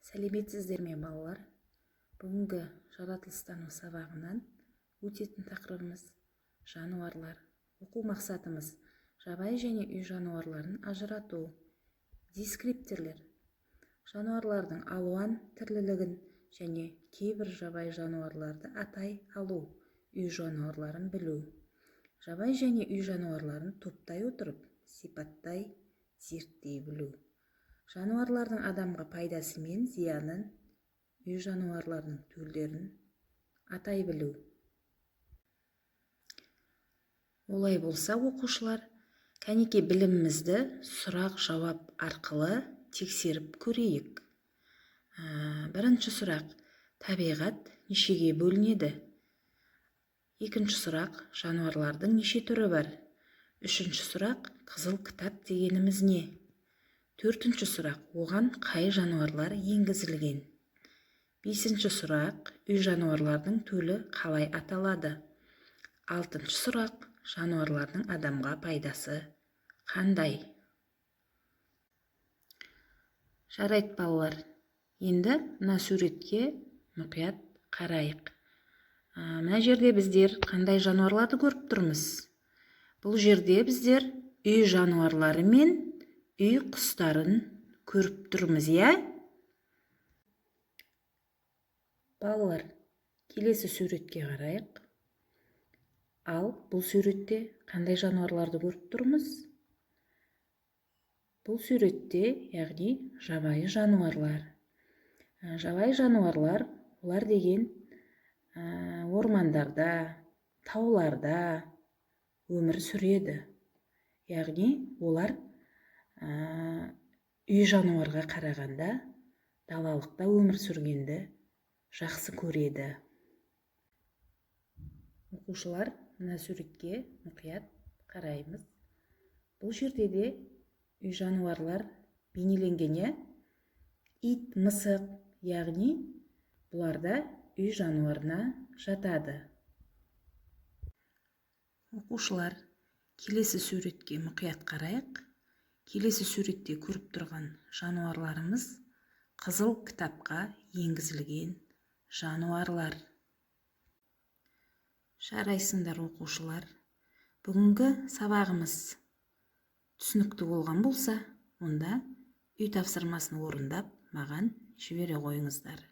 Сәлеметсіздер ме, балалар! Бүгінгі жаратылыстану сабағынан өтетін тақырыбымыз – жануарлар. Оқу мақсатымыз: жабайы және үй жануарларын ажырату. Дескрипторлер: жануарлардың алуан түрлілігін және кейбір жабайы жануарларды атай алу, үй жануарларын білу, жабайы және үй жануарларын топтай отырып сипаттай, зерттей білу, жануарлардың адамға пайдасы мен зиянын, үй жануарларының төлдерін атай білу. Олай болса, оқушылар, кәнеке, білімімізді сұрақ-жауап арқылы тексеріп көрейік. Бірінші сұрақ: табиғат нешеге бөлінеді? Екінші сұрақ: жануарлардың неше түрі бар? Үшінші сұрақ: қызыл кітап дегеніміз не? Төртінші сұрақ: оған қай жануарлар енгізілген? Бесінші сұрақ: үй жануарлардың төлі қалай аталады? Алтыншы сұрақ: жануарлардың адамға пайдасы қандай? Жарайды, балалар, енді мына суретке мұқият қарайық. Мына жерде біздер қандай жануарларды көріп тұрмыз? Бұл жерде біздер үй жануарлары мен үй құстарын көріп тұрмыз, иә? Балалар, келесі суретке қарайық. Ал бұл суретте қандай жануарларды көріп тұрмыз? Бұл суретте, яғни, жабайы жануарлар. Жабайы жануарлар олар деген ормандарда, тауларда өмір сүреді. Яғни олар үй жануарға қарағанда далалықта өмір сүргенді жақсы көреді. Оқушылар, мына суретке мұқият қараймыз. Бұл жерде де үй жануарлар бейнеленген, иә? Ит, мысық, яғни бұлар да үй жануарына жатады. Оқушылар, келесі суретке мұқият қарайық. Келесі суретте көріп тұрған жануарларымыз – қызыл кітапқа енгізілген жануарлар. Жарайсыңдар, оқушылар! Бүгінгі сабағымыз түсінікті болған болса, онда үй тапсырмасын орындап, маған жібере қойыңыздар.